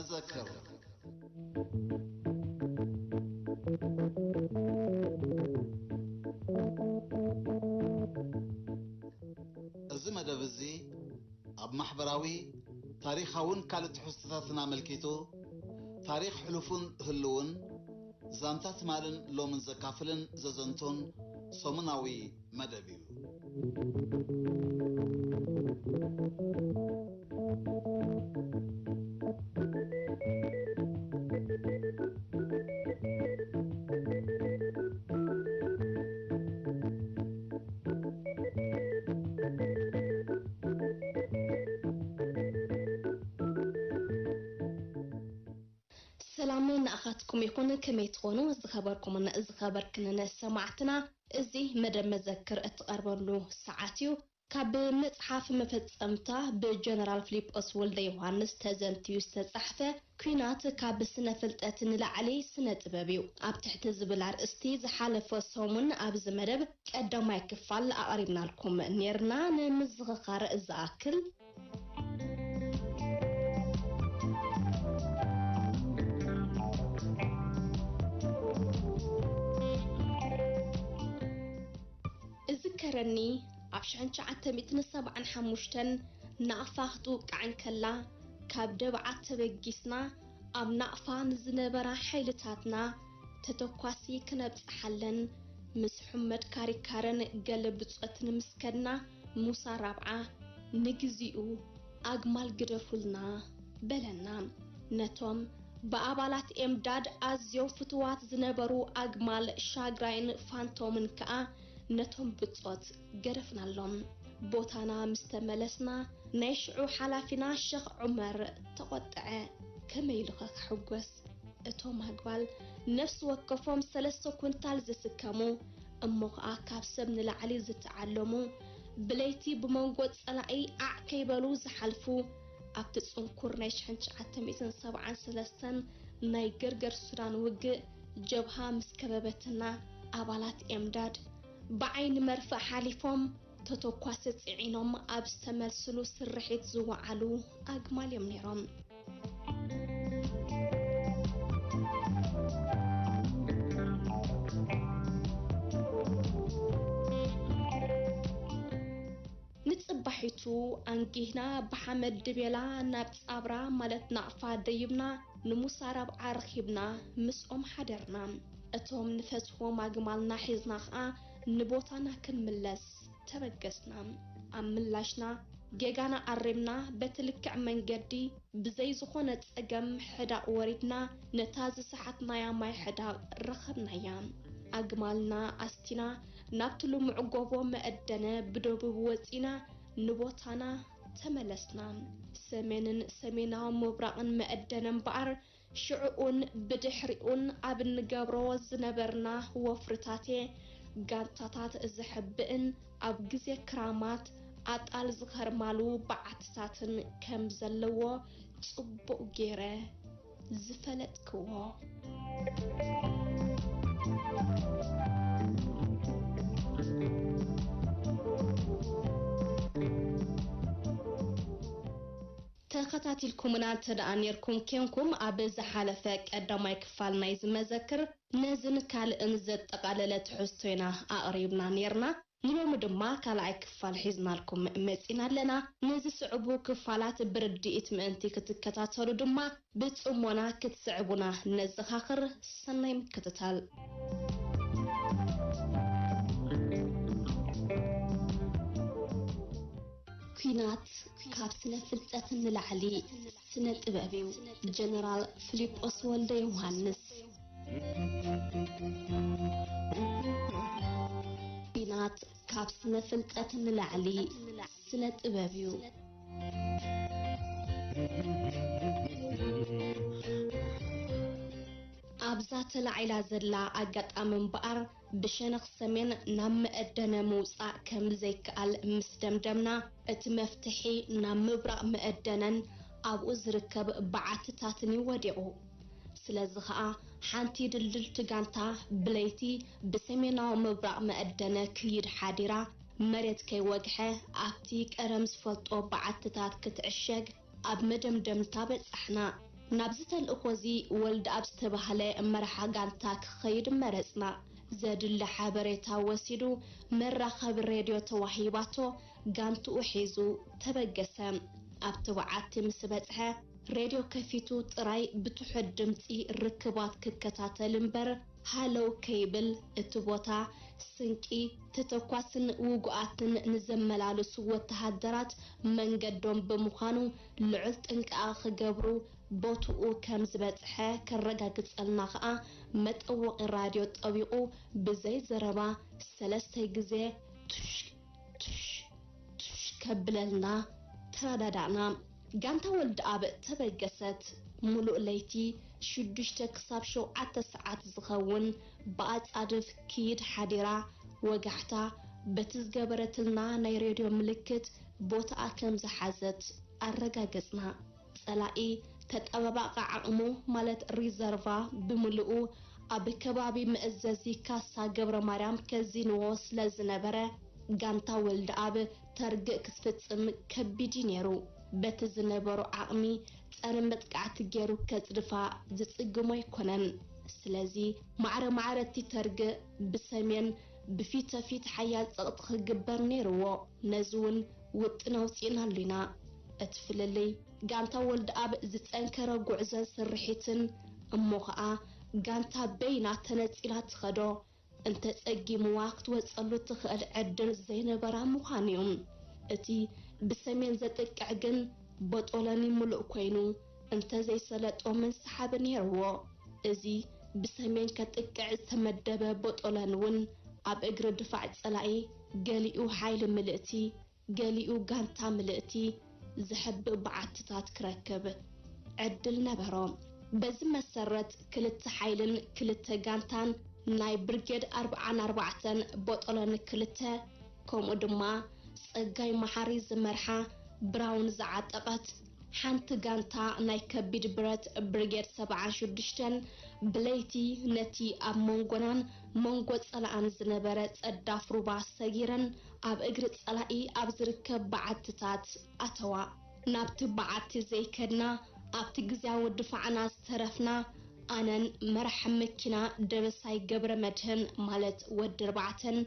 መዘክር። እዚ መደብ እዚ ኣብ ማሕበራዊ፣ ታሪኻውን ካልእ ትሕዝቶታትን ኣመልኪቱ ታሪኽ ሕሉፉን ህልውን፣ ዛንታ ትማልን ሎምን ዘካፍልን ዘዘንቱን ሰሙናዊ መደብ እዩ። ሰላም ንኣኻትኩም ይኹን። ከመይ ትኾኑ ዝኸበርኩምን ዝኸበርክንን ሰማዕትና? እዚ መደብ መዘክር እትቐርበሉ ሰዓት እዩ። ካብ መጽሓፍ መፈጸምታ ብጀነራል ፊሊጶስ ወልደ ዮሃንስ ተዘንትዩ ዝተጻሕፈ ኲናት ካብ ስነ ፍልጠት ንላዕሊ ስነ ጥበብ እዩ ኣብ ትሕቲ ዝብል ኣርእስቲ ዝሓለፈ ሰሙን ኣብዚ መደብ ቀዳማይ ክፋል ኣቕሪብናልኩም ኔርና። ንምዝኽኻር ዝኣክል፣ እዝከረኒ ኣብ ሽሕን ትሽዓተ ሚእትን ሰብዓን ሓሙሽተን ናቕፋ ክትውቃዕ እንከላ፣ ካብ ደብዓት ተበጊስና ኣብ ናቕፋ ንዝነበራ ሓይልታትና ተተኳሲ ክነብጽሓለን ምስ ሑመድ ካሪካረን ገለ ብጾት ንምስከድና፣ ሙሳ ራብዓ ንግዚኡ ኣግማል ግደፉልና በለና። ነቶም ብኣባላት ኤምዳድ ኣዝዮም ፍቱዋት ዝነበሩ ኣግማል ሻግራይን ፋንቶምን ከኣ ነቶም ብጾት ገደፍናሎም። ቦታና ምስ ተመለስና፣ ናይ ሽዑ ሓላፊና ሸኽ ዑመር ተቖጥዐ። ከመይ ኢሉኸ ክሕጎስ? እቶም ኣግማል ነፍሲ ወከፎም ሰለስተ ኩንታል ዝስከሙ፣ እሞ ኸኣ ካብ ሰብ ንላዕሊ ዝተዓለሙ፣ ብለይቲ ብመንጎ ጸላኢ ዓዕ ከይበሉ ዝሓልፉ፣ ኣብቲ ጽንኩር ናይ ሽሕን ትሽዓተ ሚእትን ሰብዓን ሰለስተን ናይ ገርገር ሱዳን ውግእ፣ ጀብሃ ምስ ከበበትና፣ ኣባላት ኤምዳድ ብዓይኒ መርፍእ ሓሊፎም፣ ተተኳሲ ጽዒኖም ኣብ ዝተመልስሉ ስርሒት ዝወዓሉ ኣግማል እዮም ነይሮም። ንጽባሒቱ ኣንጊህና ብሓመድ ድቤላ ናብ ጻብራ ማለት ናቕፋ ደይብና፣ ንሙሳ ራብዓ ረኺብና ምስኦም ሓደርና። እቶም ንፈትዎም ኣግማልና ሒዝና ኸኣ ንቦታና ክንምለስ ተበገስና። ኣብ ምላሽና ጌጋና ኣሪምና በቲ ልክዕ መንገዲ ብዘይ ዝኾነ ጸገም ሕዳቕ ወሪድና ነታ ዝሰሓትናያ ማይ ሕዳቕ ረኸብናያ። ኣግማልና ኣስቲና ናብቲ ልሙዕ ጎቦ መእደነ ብደቡብ ወጺና ንቦታና ተመለስና። ሰሜንን ሰሜናዊ ምብራቕን መእደነ እምበኣር ሽዕኡን ብድሕሪኡን ኣብ እንገብሮ ዝነበርና ወፍርታት'የ ጋንታታት ዘሕብእን ኣብ ግዜ ክራማት ኣጣል ዝኸርማሉ በዓትታትን ከም ዘለዎ ጽቡቕ ገይረ ዝፈለጥክዎ። ተኸታቲልኩምና እንተ ደኣ ኔርኩም ኬንኩም፣ ኣብ ዝሓለፈ ቀዳማይ ክፋል ናይዚ መዘክር፣ ነዝን ካልእን ዘጠቓለለ ትሕዝቶ ኢና ኣቕሪብና ኔርና። ንሎሚ ድማ ካልኣይ ክፋል ሒዝናልኩም መጺና ኣለና። ንዝስዕቡ ክፋላት ብርድኢት ምእንቲ ክትከታተሉ ድማ፣ ብጽሞና ክትስዕቡና ነዘኻኽር። ሰናይ ምክትታል። ኲናት ካብ ስነ ፍልጠት ንላዕሊ ስነ ጥበብ እዩ። ጀነራል ፊሊጶስ ወልደ ዮሃንስ። ኲናት ካብ ስነ ፍልጠት ንላዕሊ ስነ ጥበብ እዩ። ኣብዛ ተላዒላ ዘላ ኣጋጣሚ እምበኣር፣ ብሸነኽ ሰሜን ናብ መእደነ ምውጻእ ከም ዘይከኣል ምስ ደምደምና፣ እቲ መፍትሒ ናብ ምብራቕ መእደነን ኣብኡ ዝርከብ በዓትታትን እዩ ወዲቑ። ስለዚ ኸኣ፣ ሓንቲ ድልድልቲ ጋንታ ብለይቲ ብሰሜናዊ ምብራቕ መእደነ ክይድ ሓዲራ፣ መሬት ከይወግሐ ኣብቲ ቀደም ዝፈልጦ በዓትታት ክትዕሸግ ኣብ መደምደምታ በጻሕና። ናብዚ ተልእኾ እዚ ወልደኣብ ዝተባህለ መራሒ ጋንታ ክኸይድ መረጽና። ዘድሊ ሓበሬታ ወሲዱ መራኸቢ ሬድዮ ተዋሂባቶ ጋንትኡ ሒዙ ተበገሰ። ኣብቲ በዓቲ ምስ በጽሐ ሬድዮ ከፊቱ ጥራይ ብትሑት ድምጺ ርክባት ክከታተል እምበር ሃለው ከይብል እቲ ቦታ ስንቂ፣ ተተኳስን ውጉኣትን ንዘመላልሱ ወተሃደራት መንገዶም ብምዃኑ ልዑል ጥንቃቐ ክገብሩ ቦትኡ ከም ዝበጽሐ ከረጋግጸልና ከኣ መጠወቒ ራድዮ ጠዊቑ ብዘይ ዘረባ ሰለስተ ግዜ ቱሽ ቱሽ ቱሽ ከብለልና ተረዳዳእና። ጋንታ ወልደኣብ ተበገሰት። ሙሉእ ለይቲ ሽዱሽተ ክሳብ ሸውዓተ ሰዓት ዝኸውን ብኣጻድፍ ክይድ ሓዲራ። ወጋሕታ በቲ ዝገበረትልና ናይ ሬድዮ ምልክት ቦታኣ ከም ዝሓዘት ኣረጋገጽና። ጸላኢ ተጠባባቒ ዓቕሙ ማለት ሪዘርቫ ብምልኡ ኣብ ከባቢ መእዘዚ ካሳ ገብረ ማርያም ከዚንዎ ስለ ዝነበረ፣ ጋንታ ወልደኣብ ተርግእ ክትፍጽም ከቢድ እዩ ነይሩ። በቲ ዝነበሮ ዓቕሚ ጸረ መጥቃዕቲ ገይሩ ከጽድፋ ዝጽግሞ ኣይኮነን። ስለዚ ማዕረ ማዕረ እቲ ተርግእ ብሰሜን ብፊተፊት ሓያል ጸቕጢ ክግበር ነይርዎ። ነዚ እውን ውጥን ኣውጺእናሉ ኢና። እቲ ፍልልይ ጋንታ ወልደኣብ ዝጸንከረ ጉዕዞን ስርሒትን እሞ ኸኣ ጋንታ በይና ተነጺላ ትኸዶ እንተጸጊምዋ ክትወጸሉ ትኽእል ዕድል ዘይነበራ ምዃኑ እዩ። እቲ ብሰሜን ዘጥቅዕ ግን ቦጦለኒ ምሉእ ኮይኑ እንተዘይሰለጦ ምንስሓብ ነይርዎ። እዚ ብሰሜን ከጥቅዕ ዝተመደበ ቦጦለኒ እውን ኣብ እግሪ ድፋዕ ጸላኢ ገሊኡ ሓይሊ ምልእቲ ገሊኡ ጋንታ ምልእቲ ዘሕብእ በዓትታት ክረክብ ዕድል ነበሮ። በዚ መሰረት ክልተ ሓይልን ክልተ ጋንታን ናይ ብርጌድ ኣርብዓን ኣርባዕተን ቦጦሎኒ ክልተ ከምኡ ድማ ጸጋይ መሓሪ ዝመርሓ ብራውን ዝዓጠቐት ሓንቲ ጋንታ ናይ ከቢድ ብረት ብርጌድ ሰብዓን ሽዱሽተን ብለይቲ ነቲ ኣብ መንጎናን መንጎ ጸላእን ዝነበረ ጸዳፍ ሩባ ሰጊረን ኣብ እግሪ ጸላኢ ኣብ ዝርከብ በዓትታት ኣተዋ። ናብቲ በዓቲ ዘይከድና ኣብቲ ግዝያዊ ድፋዕና ዝተረፍና ኣነን መራሕ መኪና ደበሳይ ገብረ መድህን ማለት ወዲ ኣርባዕተን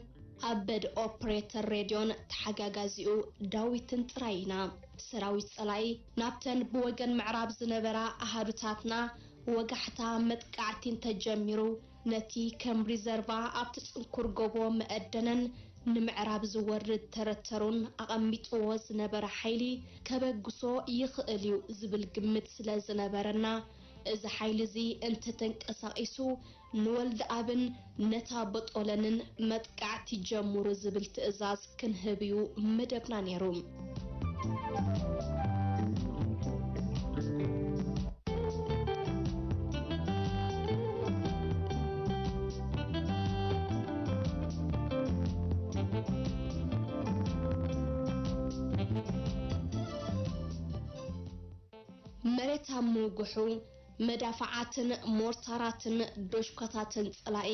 ኣበድ ኦፕሬተር ሬድዮን ተሓጋጋዚኡ ዳዊትን ጥራይ ኢና። ሰራዊት ጸላኢ ናብተን ብወገን ምዕራብ ዝነበራ ኣሃዱታትና ወጋሕታ መጥቃዕቲ እንተጀሚሩ ነቲ ከም ሪዘርቫ ኣብቲ ጽንኩር ጎቦ መእደነን ንምዕራብ ዝወርድ ተረተሩን ኣቐሚጥዎ ዝነበረ ሓይሊ ከበግሶ ይኽእል እዩ ዝብል ግምት ስለ ዝነበረና እዚ ሓይሊ እዚ እንተተንቀሳቒሱ ንወልደኣብን ነታ በጦለንን መጥቃዕቲ ጀምሩ ዝብል ትእዛዝ ክንህብ እዩ መደብና ነይሩ። መሬት ኣብ ምውግሑ፣ መዳፍዓትን ሞርታራትን ዶሽኳታትን ጸላኢ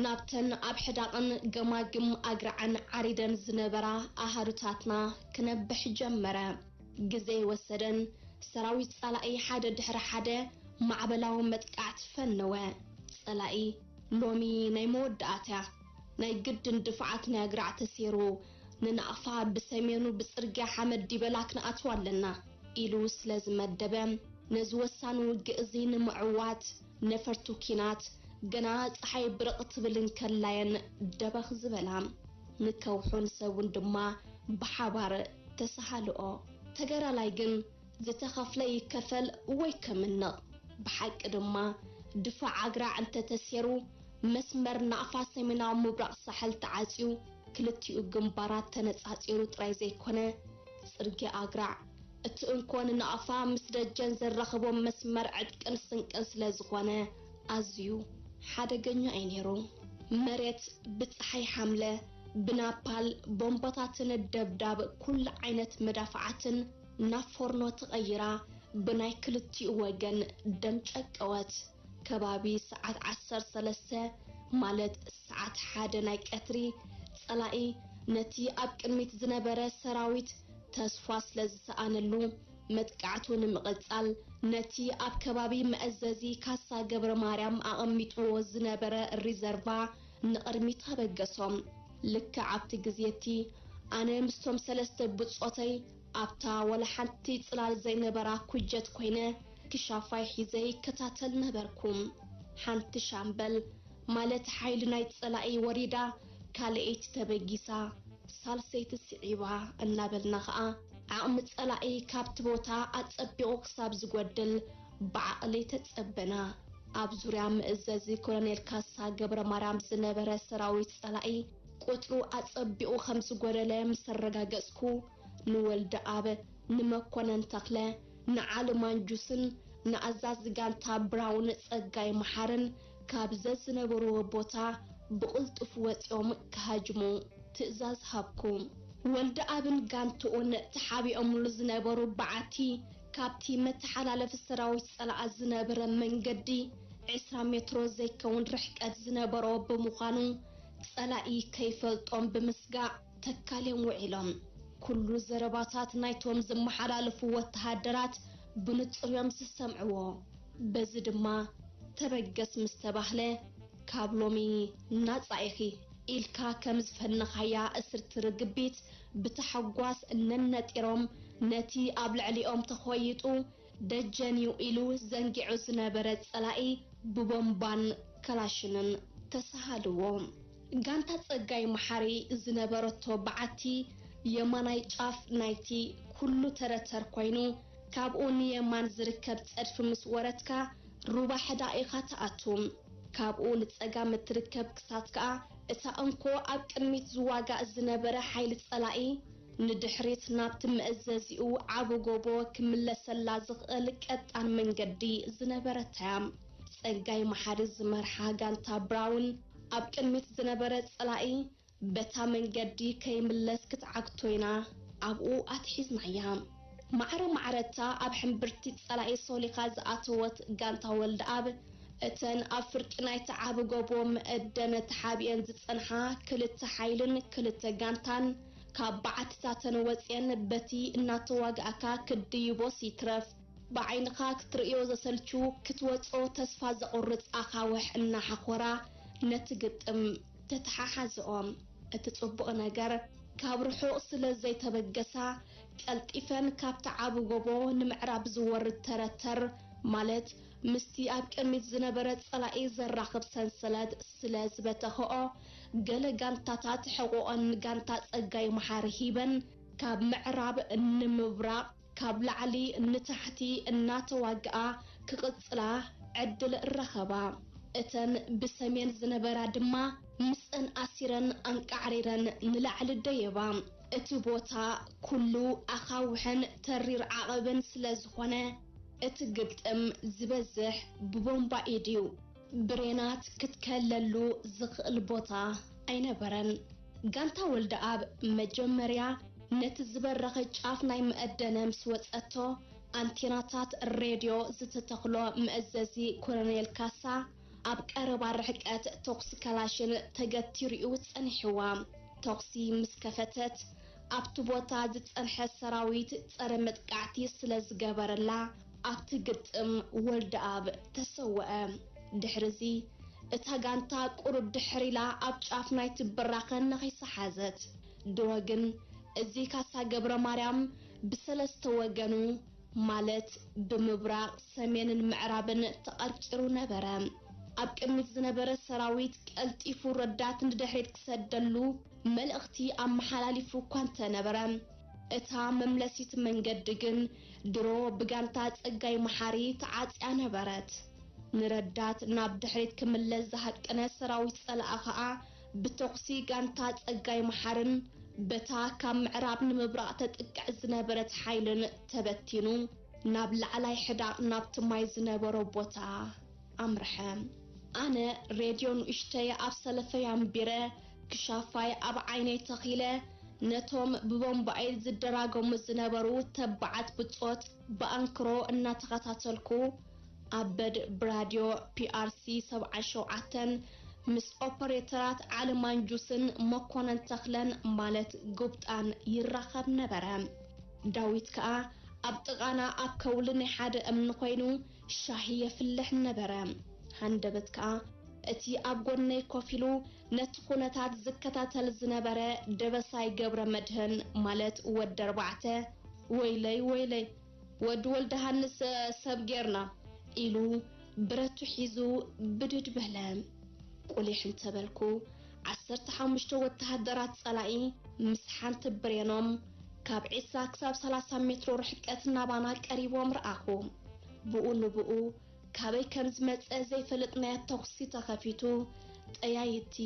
ናብተን ኣብ ሕዳቕን ገማግም ኣግራዕን ዓሪደን ዝነበራ ኣሃዱታትና ክነብሕ ጀመረ። ግዜ ኣይወሰደን፣ ሰራዊት ጸላኢ ሓደ ድሕሪ ሓደ ማዕበላዊ መጥቃዕቲ ፈነወ። ጸላኢ ሎሚ ናይ መወዳእታ እያ፣ ናይ ግድን ድፍዓት ናይ ኣግራዕ ተሰይሩ፣ ንናቕፋ ብሰሜኑ ብጽርግያ ሓመድ ዲበላ ክንኣትዋ ኣለና ኢሉ ስለ ዝመደበ፣ ነዚ ወሳኒ ውግእ እዚ ንምዕዋት ነፈርቲ ኲናት ገና ጸሓይ ብርቕ ትብል እንከላየን ደበኽ ዝበላ። ንከውሑን ሰቡን ድማ ብሓባር ተሰሃልኦ። ተጋዳላይ ግን ዝተኸፍለ ይከፈል ወይ ከምንቕ። ብሓቂ ድማ ድፋዕ ኣግራዕ እንተተሴሩ መስመር ናቕፋ ሰሜናዊ ምብራቕ ሳሕል ተዓጽዩ ክልቲኡ ግንባራት ተነጻጺሩ ጥራይ ዘይኮነ ጽርግያ ኣግራዕ እቲ እንኮ ንናቕፋ ምስ ደጀን ዘራኽቦ መስመር ዕጥቅን ስንቅን ስለ ዝኾነ ኣዝዩ ሓደገኛ እዩ ነይሩ። መሬት ብጸሓይ ሓምለ፣ ብናፓል ቦምባታትን ደብዳብ ኩሉ ዓይነት መዳፍዓትን ናብ ፎርኖ ተቐይራ ብናይ ክልቲኡ ወገን ደም ጨቀወት። ከባቢ ሰዓት ዓሰርተ ሰለስተ ማለት ሰዓት ሓደ ናይ ቀትሪ ጸላኢ ነቲ ኣብ ቅድሚት ዝነበረ ሰራዊት ተስፋ ስለ ዝሰኣነሉ መጥቃዕቱ ንምቕጻል ነቲ ኣብ ከባቢ መእዘዚ ካሳ ገብረ ማርያም ኣቐሚጥዎ ዝነበረ ሪዘርቫ ንቕድሚት ኣበገሶ። ልክዕ ኣብቲ ግዜ እቲ ኣነ ምስቶም ሰለስተ ብጾተይ ኣብታ ወላ ሓንቲ ጽላል ዘይነበራ ኩጀት ኮይነ ክሻፋይ ሒዘ ይከታተል ነበርኩ። ሓንቲ ሻምበል ማለት ሓይሊ ናይ ጸላኢ ወሪዳ፣ ካልኣይቲ ተበጊሳ፣ ሳልሰይቲ ስዒባ እናበልና ኸኣ ዓቕሚ ጸላኢ ካብቲ ቦታ ኣጸቢቑ ክሳብ ዝጎድል ብዓቕሊ ተጸበና። ኣብ ዙርያ መእዘዚ ኮሎኔል ካሳ ገብረ ማርያም ዝነበረ ሰራዊት ጸላኢ ቁጽሩ ኣጸቢቑ ከም ዝጎደለ ምስ ኣረጋገጽኩ፣ ንወልደኣብ፣ ንመኮነን ተኽለ፣ ንዓሊ ማንጁስን ንኣዛዚ ጋንታ ብራውን ጸጋይ መሓርን ካብ ዘዝነበርዎ ቦታ ብቕልጡፍ ወጺኦም ክሃጅሙ ትእዛዝ ሃብኩ። ወልደኣብን ጋንትኡን ተሓቢኦምሉ ዝነበሩ በዓቲ ካብቲ መተሓላለፊ ሰራዊት ጸላኢ ዝነበረ መንገዲ ዕስራ ሜትሮ ዘይከውን ርሕቀት ዝነበሮ ብምዃኑ፣ ጸላኢ ከይፈልጦም ብምስጋእ ተካልዮም ውዒሎም። ኩሉ ዘረባታት ናይቶም ዝመሓላለፉ ወተሃደራት ብንጹር እዮም ዝሰምዕዎ። በዚ ድማ ተበገስ ምስ ተባህለ፣ ካብ ሎሚ ናጻ ኢኺ ኢልካ ከም ዝፈነኻያ እስርቲ ርግቢት ብታሕጓስ ነነጢሮም ነቲ ኣብ ልዕሊኦም ተኾይጡ ደጀን'ዩ ኢሉ ዘንጊዑ ዝነበረ ጸላኢ ብቦምባን ከላሽንን ተሰሃልዎ። ጋንታ ጸጋይ መሓሪ ዝነበረቶ በዓቲ የማናይ ጫፍ ናይቲ ኩሉ ተረተር ኮይኑ፣ ካብኡ ንየማን ዝርከብ ጸድፊ ምስ ወረድካ ሩባ ሕዳቕ ኢኻ ትኣቱ። ካብኡ ንጸጋም እትርከብ ክሳት ከኣ እታ እንኮ ኣብ ቅድሚት ዝዋጋእ ዝነበረ ሓይሊ ጸላኢ ንድሕሪት ናብቲ መእዘዚኡ ዓቢ ጎቦ ክምለሰላ ዝኽእል ቀጣን መንገዲ ዝነበረታ እያ። ጸጋይ መሓሪ ዝመርሓ ጋንታ ብራውን ኣብ ቅድሚት ዝነበረ ጸላኢ በታ መንገዲ ከይምለስ ክትዓግቶ ኢና ኣብኡ ኣትሒዝናያ። ማዕረ ማዕረታ ኣብ ሕምብርቲ ጸላኢ ሶሊኻ ዝኣተወት ጋንታ ወልደኣብ፣ እተን ኣብ ፍርቂ ናይቲ ዓቢ ጎቦ መእደነ ተሓቢኤን ዝጸንሓ ክልተ ሓይልን ክልተ ጋንታን፣ ካብ በዓትታተን ወጺኤን በቲ እናተዋጋእካ ክትድይቦስ ይትረፍ ብዓይንኻ ክትርእዮ ዘሰልቹ፣ ክትወጾ ተስፋ ዘቑርጽ ኣኻውሕ እናሓኾራ ነቲ ግጥም ተተሓሓዝኦ። እቲ ጽቡቕ ነገር፣ ካብ ርሑቕ ስለ ዘይተበገሳ፣ ቀልጢፈን ካብቲ ዓቢ ጎቦ ንምዕራብ ዝወርድ ተረተር፣ ማለት ምስቲ ኣብ ቅድሚት ዝነበረ ጸላኢ ዘራኽብ ሰንሰለት ስለ ዝበተኽኦ፣ ገለ ጋንታታት ሕቖኦን ንጋንታ ጸጋይ መሓሪ ሂበን፣ ካብ ምዕራብ ንምብራቕ ካብ ላዕሊ ንታሕቲ እናተዋግኣ ክቕጽላ ዕድል ረኸባ። እተን ብሰሜን ዝነበራ ድማ ምስአን ኣሲረን ኣንቃዕሪረን ንላዕሊ ደየባ። እቲ ቦታ ኩሉ ኣኻውሕን ተሪር ዓቐብን ስለ ዝኾነ፣ እቲ ግጥም ዝበዝሕ ብቦምባ ኢድዩ። ብሬናት ክትከለሉ ዝኽእል ቦታ ኣይነበረን። ጋንታ ወልደኣብ መጀመርያ ነቲ ዝበረኸ ጫፍ ናይ መእደነ ምስ ወጸቶ፣ ኣንቴናታት ሬድዮ ዝተተኽሎ መእዘዚ ኮሎኔል ካሳ፣ ኣብ ቀረባ ርሕቀት ተኹሲ ከላሽን ተገቲሩ'ዩ ጸኒሕዋ። ተኹሲ ምስ ከፈተት፣ ኣብቲ ቦታ ዝጸንሐ ሰራዊት ጸረ መጥቃዕቲ ስለ ዝገበረላ፣ ኣብቲ ግጥም ወልደኣብ ተሰወአ። ድሕርዚ፣ እታ ጋንታ ቁሩብ ድሕር ኢላ ኣብ ጫፍ ናይቲ ብራኸ ነኺሳ ሓዘት። ድሮ ግን፣ እዚ ካሳ ገብረ ማርያም ብሰለስተ ወገኑ፣ ማለት ብምብራቕ፣ ሰሜንን ምዕራብን ተቐርቂሩ ነበረ። ኣብ ቅድሚት ዝነበረ ሰራዊት ቀልጢፉ ረዳት ንድሕሪት ክሰደሉ መልእኽቲ ኣመሓላሊፉ እኳ እንተነበረ፣ እታ መምለሲት መንገዲ ግን ድሮ ብጋንታ ጸጋይ መሓሪ ተዓጽያ ነበረት። ንረዳት ናብ ድሕሪት ክምለስ ዝሃቀነ ሰራዊት ጸላኢ ኸኣ ብተኹሲ ጋንታ ጸጋይ መሓርን በታ ካብ ምዕራብ ንምብራቕ ተጥቅዕ ዝነበረት ሓይልን ተበቲኑ ናብ ላዕላይ ሕዳቕ ናብቲ ማይ ዝነበሮ ቦታ ኣምርሐ። ኣነ ሬድዮ ንእሽተይ ኣብ ሰለፈይ ኣንቢረ ክሻፋይ ኣብ ዓይነይ ተኺለ ነቶም ብቦምባኤል ዝደራገሙ ዝነበሩ ተባዓት ብጾት ብኣንክሮ እናተኸታተልኩ፣ ኣበድ ብራድዮ ፒኣርሲ ሰብዓን ሸውዓተን ምስ ኦፐሬተራት ዓሊ ማንጁስን መኮነን ተኽለን ማለት ጉብጣን ይራኸብ ነበረ። ዳዊት ከኣ ኣብ ጥቓና ኣብ ከውሊ ናይ ሓደ እምኒ ኮይኑ ሻሂ የፍልሕ ነበረ። ሃንደበት ከኣ እቲ ኣብ ጎነይ ኮፍ ኢሉ ነቲ ኩነታት ዝከታተል ዝነበረ ደበሳይ ገብረ መድህን ማለት ወዲ ኣርባዕተ፣ "ወይለይ፣ ወይለይ፣ ወዲ ወልደሃንስ ሰብ ጌርና" ኢሉ ብረቱ ሒዙ ብድድ በለ። ቁሊሕ እንተበልኩ፣ ዓሰርተ ሓሙሽተ ወተሃደራት ጸላኢ ምስ ሓንቲ ብሬኖም ካብ ዒስራ ክሳብ ሰላሳ ሜትሮ ርሕቀት ናባና ቀሪቦም ረኣኹ። ብኡ ንብኡ ካበይ ከም ዝመጸ ዘይፈለጥናዮ ተኹሲ ተኸፊቱ፣ ጠያይቲ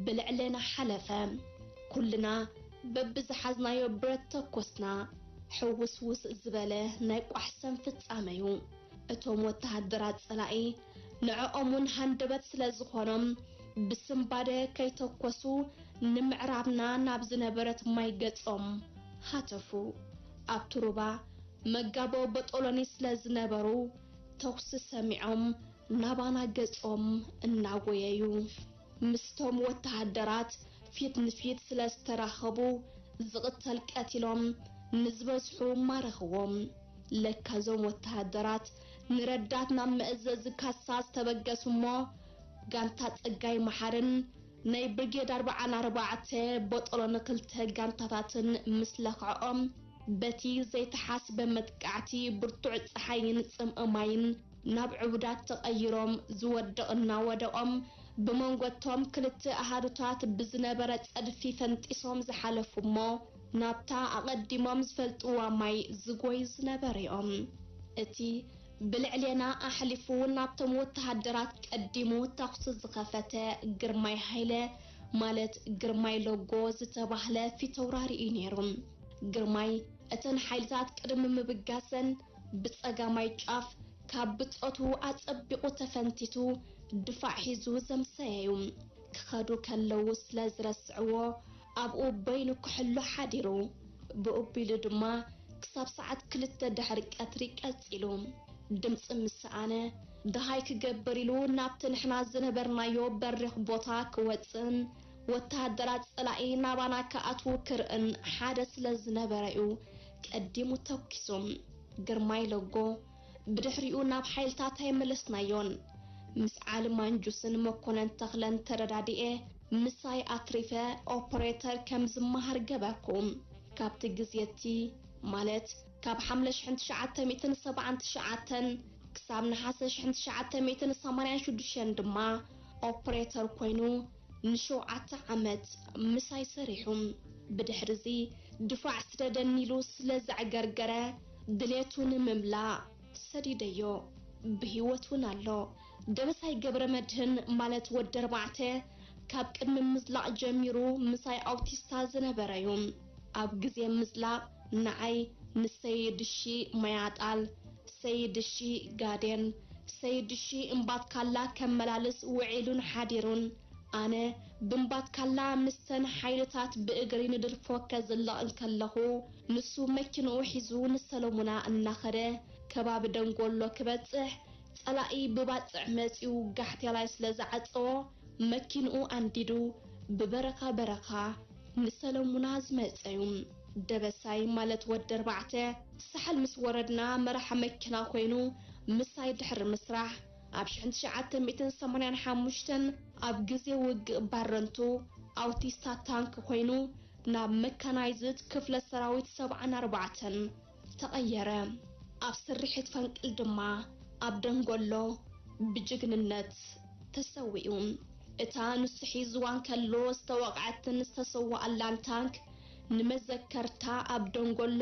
ብልዕሌና ሓለፈ። ኩልና በብዝሓዝናዮ ብረት ተኮስና። ሕውስውስ ዝበለ ናይ ቋሕሰም ፍጻመ'ዩ። እቶም ወተሃደራት ጸላኢ ንዕኦም እውን ሃንደበት ስለ ዝኾኖም፣ ብስንባደ ከይተኮሱ ንምዕራብና ናብ ዝነበረት ማይ ገጾም ሃተፉ። ኣብቲ ሩባ መጋቦ ቦጦሎኒ ስለ ዝነበሩ፣ ተኹሲ ሰሚዖም ናባና ገጾም እናጎየዩ። ምስቶም ወተሃደራት ፊት ንፊት ስለ ዝተራኸቡ፣ ዝቕተል ቀቲሎም፣ ንዝበዝሑ ማረኽዎም። ለካ እዞም ወተሃደራት ንረዳት ናብ መእዘዚ ካሳ ዝተበገሱ እሞ፣ ጋንታ ጸጋይ መሓርን ናይ ብርጌድ ኣርብዓን ኣርባዕተ ቦጦሎኒ ክልተ ጋንታታትን ምስ ለኽዐኦም፣ በቲ ዘይተሓስበ መጥቃዕቲ ብርቱዕ ጸሓይን ጽምኢ ማይን ናብ ዕቡዳት ተቐይሮም፣ ዝወድቕ እናወደቖም፣ ብመንጎ እቶም ክልተ ኣሃዱታት ብዝነበረ ጸድፊ ፈንጢሶም ዝሓለፉ እሞ፣ ናብታ ኣቐዲሞም ዝፈልጥዋ ማይ ዝጎዩ ዝነበሩ እዮም። እቲ ብልዕሌና ኣሕሊፉ ናብቶም ወተሃደራት ቀዲሙ ተኹሲ ዝኸፈተ ግርማይ ሃይለ፣ ማለት ግርማይ ሎጎ ዝተባህለ ፊተውራሪ እዩ ነይሩ። ግርማይ እተን ሓይልታት ቅድሚ ምብጋሰን ብጸጋማይ ጫፍ ካብ ብጾቱ ኣጸቢቑ ተፈንቲቱ ድፋዕ ሒዙ ዘምሰየ እዩ። ክኸዱ ከለዉ ስለ ዝረስዕዎ ኣብኡ በይኑ ክሕሉ ሓዲሩ። ብኡቢሉ ድማ ክሳብ ሰዓት ክልተ ድሕሪ ቀትሪ ቀጺሉ። ድምጺ ምስ ሰኣነ፣ ደሃይ ክገብር ኢሉ ናብቲ ንሕና ዝነበርናዮ በሪኽ ቦታ ክወጽእን ወተሃደራት ጸላኢ ናባና ክኣትዉ ክርእን ሓደ ስለ ዝነበረ እዩ ቀዲሙ ተኩሱ። ግርማይ ለጎ ብድሕሪኡ ናብ ሓይልታት ኣይመለስናዮን። ምስ ዓሊ ማንጁስን መኮነን ተኽለን ተረዳዲኤ ምሳይ ኣትሪፈ ኦፕሬተር ከም ዝመሃር ገበርኩ። ካብቲ ግዜ እቲ፣ ማለት ካብ ሓምለ ሽሕን ትሽዓተ ሚእትን ሰብዓን ትሽዓተን ክሳብ ነሓሰ ሽሕን ትሽዓተ ሚእትን ሰማንያን ሽዱሽተን ድማ ኦፕሬተር ኮይኑ ንሸውዓተ ዓመት ምሳይ ሰሪሑ። ብድሕሪ እዚ ድፋዕ ስደደኒ ኢሉ ስለ ዘዕገርገረ፣ ድሌቱ ንምምላእ ሰዲደዮ። ብህይወት እውን ኣሎ። ደበሳይ ገብረ መድህን ማለት ወዲ ኣርባዕተ፣ ካብ ቅድሚ ምዝላቕ ጀሚሩ ምሳይ ኣውቲስታ ዝነበረ እዩ። ኣብ ግዜ ምዝላቕ ንዓይ፣ ንሰይድ ሺ ማያጣል፣ ሰይድ ሺ ጋዴን፣ ሰይድ ሺ እምባትካላ ከመላልስ ውዒሉን ሓዲሩን፣ ኣነ ብእምባትካላ ምስተን ሓይልታት ብእግሪ ንድርፎ ከዝልቕ እንከለኹ፣ ንሱ መኪንኡ ሒዙ ንሰለሙና እናኸደ ከባቢ ደንጎሎ ክበጽሕ፣ ጸላኢ ብባጽዕ መጺኡ ጋሕቴላይ ስለ ዝዓጸዎ፣ መኪንኡ ኣንዲዱ ብበረኻ በረኻ ንሰለሙና ዝመጸ እዩ። ደበሳይ ማለት ወዲ ኣርባዕተ፣ ሳሕል ምስ ወረድና መራሒ መኪና ኮይኑ ምሳይ ድሕሪ ምስራሕ፣ ኣብ ሽሕን ትሽዓተ ሚእትን ሰማንያን ሓሙሽተን ኣብ ግዜ ውግእ ባረንቱ ኣውቲስታ ታንክ ኮይኑ ናብ መካናይዝድ ክፍለ ሰራዊት ሰብዓን ኣርባዕተን ተቐየረ። ኣብ ስርሒት ፈንቅል ድማ ኣብ ደንጎሎ ብጅግንነት ተሰዊኡ። እታ ንሱ ሒዝዋ እንከሎ ዝተወቕዐትን ዝተሰወኣላን ታንክ፣ ንመዘከርታ ኣብ ደንጎሎ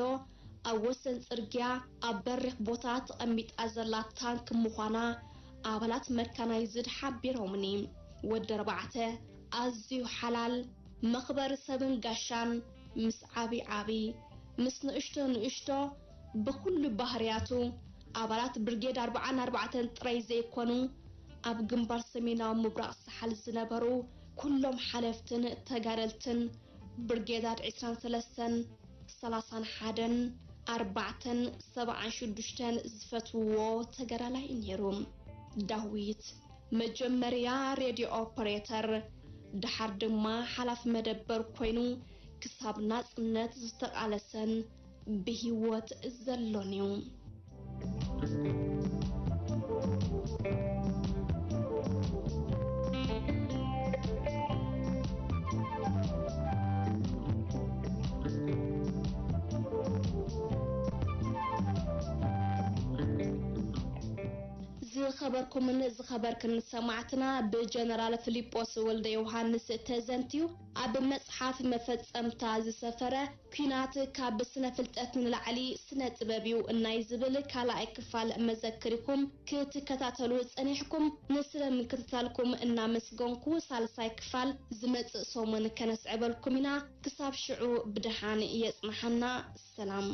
ኣብ ወሰን ጽርግያ ኣብ በሪኽ ቦታ ተቐሚጣ ዘላ ታንክ ምዃና ኣባላት መካናይዝድ ሓቢሮምኒ። ወዲ ኣርባዕተ ኣዝዩ ሓላል፣ መኽበሪ ሰብን ጋሻን፣ ምስ ዓቢ ዓቢ፣ ምስ ንእሽቶ ንእሽቶ፣ ብኹሉ ባህርያቱ ኣባላት ብርጌድ ኣርብዓን ኣርባዕተን ጥራይ ዘይኮኑ፣ ኣብ ግንባር ሰሜናዊ ምብራቕ ሳሕል ዝነበሩ ኩሎም ሓለፍትን ተጋደልትን ብርጌዳት ዕስራን ሰለስተን፣ ሰላሳን ሓደን፣ ኣርባዕተን፣ ሰብዓን ሽዱሽተን ዝፈትውዎ ተጋዳላይ እዩ ነይሩ። ዳዊት መጀመርያ ሬድዮ ኦፐሬተር፣ ደሓር ድማ ሓላፊ መደበር ኮይኑ ክሳብ ናጽነት ዝተቓለሰን ብህይወት ዘሎን እዩ። ዝኸበርኩምን ዝኸበርክን ሰማዕትና፣ ብጀነራል ፊሊጶስ ወልደ ዮሃንስ ተዘንትዩ ኣብ መጽሓፍ መፈጸምታ ዝሰፈረ ኲናት፣ ካብ ስነ ፍልጠት ንላዕሊ ስነ ጥበብ እዩ ናይ ዝብል ካልኣይ ክፋል መዘክሪኹም ክትከታተሉ ጸኒሕኩም። ንስለ ምክትታልኩም እናመስገንኩ፣ ሳልሳይ ክፋል ዝመጽእ ሰሙን ከነስዕበልኩም ኢና። ክሳብ ሽዑ ብደሓን የጽንሓና። ሰላም።